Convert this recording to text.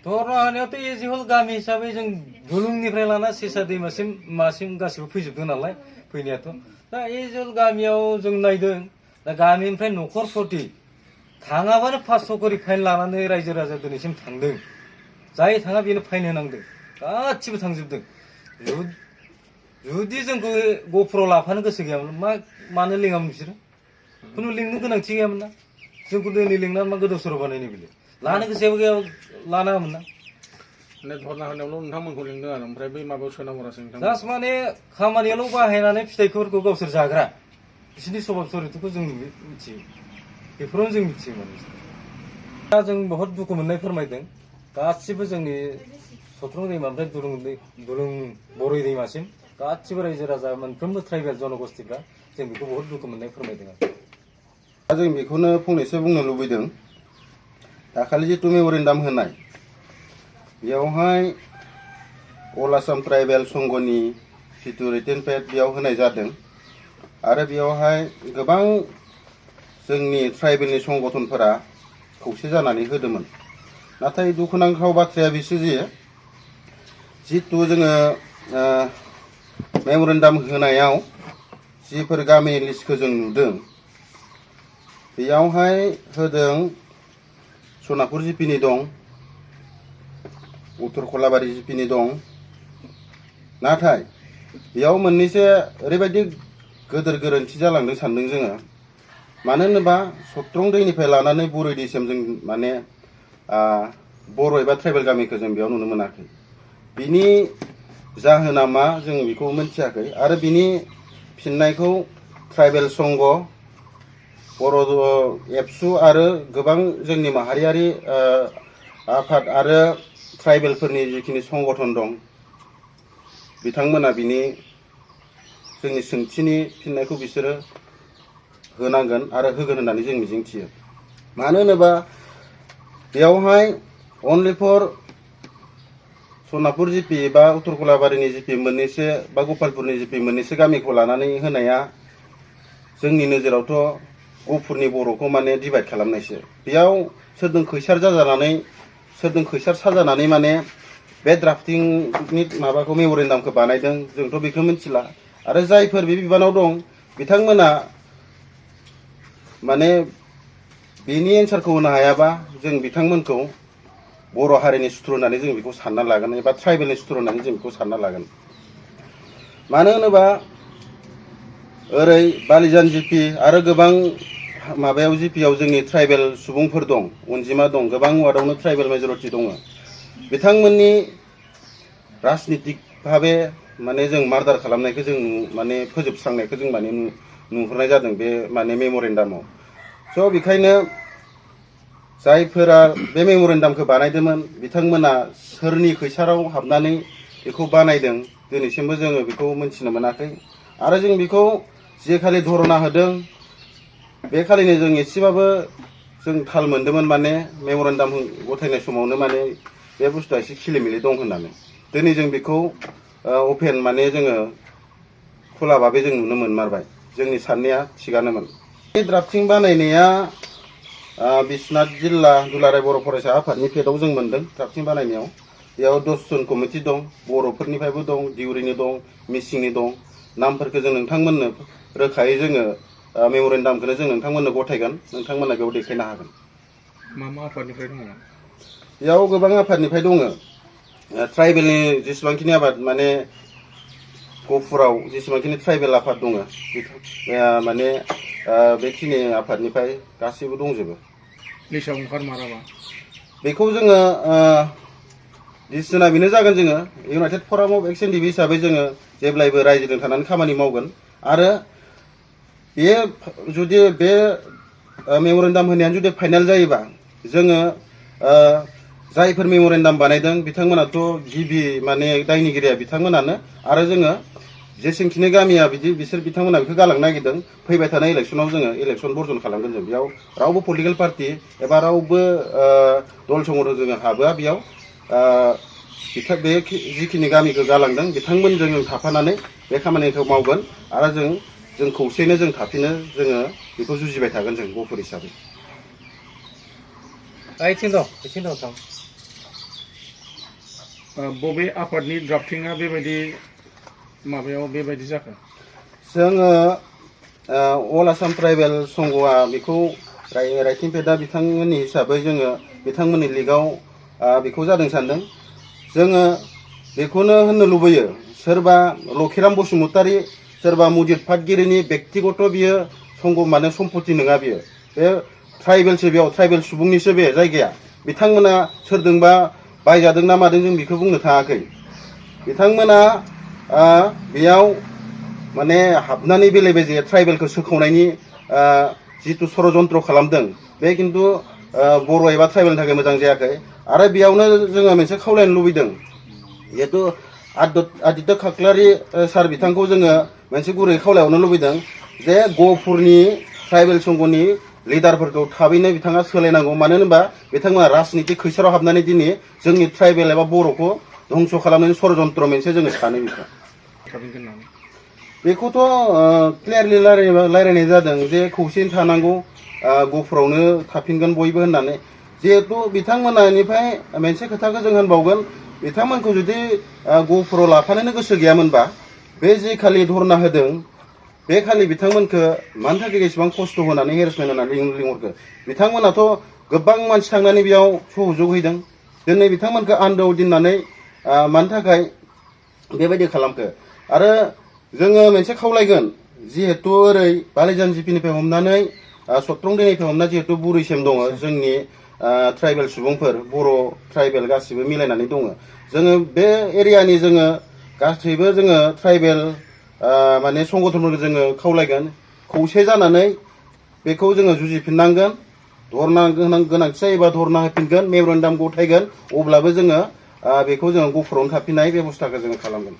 दरहानियावथ' एजिहल गामि हिसाबै जों दुलुंनिफ्राय लाना सेसा दैमासिम मासिम गासिबो फैजोबदों नालाय फैनायाथ' दा एजिहल गामियाव जों नायदों दा गामिनिफ्राय न'खर प्रति थाङाबानो 500 करि फाइन लानानै रायजो राजा दिनैसिम थांदों जाय थाङा बेनो फाइन होनांदों गासिबो थांजोबदों जुदि जोंखौ गफुराव लाफानो गोसो गैयामोन मानो लिङामोन बिसोरो खुनु लिंनो गोनांथि गैयामोन ना जोंखौ दिनै लिंनानै मा गोदाव सोराव बानायनो बिलाय लानो गोसोआबो गैया लानाङामोन ना माने धरना होनायावल' नोंथांमोनखौ लिंदों आरो ओमफ्राय बै माबायाव सोना हरासै नोंथां जास्ट माने खामानियाल' बाहायनानै फिथाइफोरखौ गावसोर जाग्रा बिसोरनि स्वभाब चरित्रखौ जों मिथियो बेफोरावनो जों मिथियो माने दा जों बहुत दुखु मोननाय फोरमायदों गासिबो जोंनि सत्रं दैमानिफ्राय दुलुं बरै दैमासिम गासिबो रायजो राजा मोनफ्रोमबो ट्राइबेल जनगोष्ठीफ्रा जों बेखौ बहुत दुखु मोननाय फोरमायदों आरो दा जों बेखौनो फंनैसो बुंनो लुबैदों दाखालि जितु मेम'रेन्डाम होनाय बेयावहाय अल आसाम ट्राइबेल संघनि जितु रिटेन पेड बेयाव होनाय जादों आरो बेयावहाय गोबां जोंनि ट्राइबेलनि संगठनफोरा खौसे जानानै होदोंमोन नाथाय दुखुनांथाव बाथ्राया बिसो जितु जोङो मेम'रेन्डाम होनायाव जिफोर गामिनि लिस्टखौ जों नुदों बेयावहाय होदों सनापुर जिपिनि दं उत्तर खलाबारि जिपिनि दं नाथाय बेयाव मोननैसो ओरैबायदि गोदोर गोरोन्थि जालांदों सानदों जोङो मानो होनोबा सत्रं दैनिफ्राय लानानै बुरै दैसिम जों माने बर' एबा ट्राइबेल गामिखौ जों बेयाव नुनो मोनाखै बिनि जाहोना मा जों बेखौ मिथियाखै आरो बिनि फिननायखौ ट्राइबेल संघ बर' एबसु आरो गोबां जोंनि माहारियारि आफाद आरो ट्राइबेलफोरनि जिखिनि संगठन दं बिथांमोना बिनि जोंनि सोंथिनि फिननायखौ बिसोरो होनांगोन आरो होगोन होननानै जों मिजिंथियो मानो होनोबा बेयावहाय अनलि फर सनापुर जिपि बा उत्तर खलाबारिनि जिपि मोननैसो बा गपालपुरनि जिपि मोननैसो गामिखौ लानानै होनाया जोंनि नोजोरावथ' गफुरनि बर'खौ माने डिभाइड खालामनायसो बेयाव सोरजों खैसार साजानानै माने बे ड्राफ्टिंनि माबाखौ मेम'रेन्डामखौ बानायदों जोंथ' बेखौ मिथिला आरो जायफोर बे बिबानाव दं बिथांमोना माने बेनि एन्सारखौ होनो हायाबा जों बिथांमोनखौ बर' हारिनि सुथुर होननानै जों बेखौ सानना लागोन एबा ट्राइबेलनि सुथुर होननानै जों बेखौ सानना लागोन मानो होनोबा ओरै बालिजान जिपि आरो गोबां माबायाव जिपियाव जोंनि ट्राइबेल सुबुंफोर दं अनजिमा दं गोबां वार्डआवनो ट्राइबेल मेजरिटि दङ बिथांमोननि राजनितिक भाबे माने जों मार्डार खालामनायखौ जों माने फोजोबस्रांनायखौ जों माने नुहुरनाय जादों बे माने मेम'रेन्डामाव स' बेखायनो जायफोरा बे मेम'रेन्डामखौ बानायदोंमोन बिथांमोना सोरनि खैसाराव हाबनानै बेखौ बानायदों दिनैसिमबो जोङो बेखौ मिन्थिनो मोनाखै आरो जों बेखौ जे खालि धरना होदों बे खालिनो जों एसेबाबो जों थाल मोन्दोंमोन माने मेम'रेन्डाम गथायनाय समावनो माने बे बुस्थुआ एसे खिलिमिलि दं होननानै दिनै जों बेखौ अपेन माने जोङो खुला भाबै जों नुनो मोनमारबाय जोंनि साननाया थिगानोमोन बे ड्राफ्टिं बानायनाया बिश्वनाथ जिल्ला दुलाराय बर' फरायसा आफादनि पेडआव जों मोन्दों ड्राफ्टिं बानायनायाव बेयाव 10 जन कमिटि दं बर'फोरनिफ्रायबो दं दिउरिनि दं मिसिंनि दं नामफोरखौ जों नोंथांमोननो रोखायै जोङो मेम'रेन्डामखौनो जों नोंथांमोननो गथायगोन नोंथांमोना बेयाव देखायनो हागोन मा आफादनिफ्राय दङ बेयाव गोबां आफादनिफ्राय दङ ट्राइबेलनि जेसेबांखिनि आफाद माने गफुराव जेसेबांखिनि ट्राइबेल आफाद दङ माने बेखिनि आफादनिफ्राय गासैबो दंजोबो लिस्टआव ओंखारमाराबा बेखौ जोङो डिसिसना बेनो जागोन जोङो इउनाइटेड फराम अफ एक्सन डिबि हिसाबै जोङो जेब्लायबो रायजोजों थानानै खामानि मावगोन आरो बे जुदि बे मेम'रेन्डाम होनायानो जुदि फाइनाल जायोबा जोङो जायफोर मेम'रेन्डाम बानायदों बिथांमोनाथ' गिबि माने दायनिगिरिया बिथांमोनानो आरो जोङो जेसेबांखिनि गामिया बिसोर बिथांमोना बेखौ गालांनो नागिरदों फैबाय थानाय इलेक्सनाव जोङो इलेक्सन बर्जन खालामगोन जों बेयाव रावबो पलिटिकेल पार्टि एबा रावबो दल संगठन जोङो हाबोआ बेयाव बे जिखिनि गामिखौ गालांदों बिथांमोनजों जों थाफानानै बे खामानिखौ मावगोन आरो जों खौसेयैनो जों थाफिनो जोङो बेखौ जुजिबाय थागोन जों गफुर हिसाबै आइथिं दं थां बबे आफादनि ड्राफ्टिंआ बेबायदि माबायाव बेबायदि जाखो? जोङो अल आसाम ट्राइबेल संघआ बेखौ राइटिं पेडआ बिथांमोननि हिसाबै जोङो बिथांमोननि लिगआव बेखौ जादों सानदों। जोङो बेखौनो होननो लुबैयो, सोरबा लखिराम बसुमतारी सोरबा मुदित पाटगिरिनि बेक्तिगत बियो संघ माने सम्पति नङा बियो। बे ट्राइबेलसो, बेयाव ट्राइबेल सुबुंनिसो बे जायगाया। बिथांमोना सोरजोंबा बायजादों ना मादों जों बेखौ बुंनो थाङाखै। बिथांमोना बेयाव माने हाबनानै बेले बेजे ट्राइबेलखौ सोखावनायनि जिथु षड़यन्त्र खालामदों, बे खिन्थु बर' एबा ट्राइबेलनि थाखाय मोजां जायाखै। आरो बेयावनो जोङो मोनसे खावलायनो लुबैदों, जिहेतु आदित्य खाख्लारि सार बिथांखौ जोङो मोनसे गुरै खावलायहरनो लुबैदों जे गहपुरनि ट्राइबेल संघनि लिडारफोरखौ थाबैनो बिथाङा सोलायनांगौ। मानो होनोबा बिथांमोना राजनितिक खैसाराव हाबनानै दिनै जोंनि ट्राइबेल एबा बर'खौ धंस' खालामनायनि षड़यन्त्र मोनसे जोङो सानो बेखौ। बेखौथ' क्लियारलि रायलायनाय जादों जे खौसेयै थानांगौ, गहपुरावनो थाफिनगोन बयबो होननानै। जिहेतु बिथांमोननिफ्राय मोनसे खोथाखौ जों होनबावगोन, बिथांमोनखौ जुदि गहपुराव लाफानोनो गोसो गैयामोनबा बे जे खालि धरना होदों बे खालि बिथांमोनखौ मानि थाखाय एसेबां खस्थ' होनानै हेरेसमेन्ट होनानै लिंहरखो? बिथांमोनाथ' गोबां मानसि थांनानै बेयाव सहयोग हैदों। दिनै बिथांमोनखौ आन्दोआव दोननानै मानि थाखाय बेबायदि खालामखो? आरो जोङो मोनसे खावलायगोन, जिहेतु ओरै बालिजान जिपिनिफ्राय हमनानै सत्रंदैनिफ्राय हमना जिहेतु बुरैसिम दङ जोंनि ट्राइबेल सुबुंफोर, बर' ट्राइबेल गासिबो मिलायनानै दङ। जोङो बे एरियानि जोङो गासैबो जोङो ट्राइबेल माने संगठनफोरखौ जोङो खावलायगोन, खौसे जानानै बेखौ जोङो जुजिफिननांगोन। धरना गोनांथि जायोबा धरना होफिनगोन, मेमरेन्डाम गथायगोन, अब्लाबो जोङो बेखौ जोङो गहपुरावनो थाफिननाय बेबस्थाखौ जोङो खालामगोन।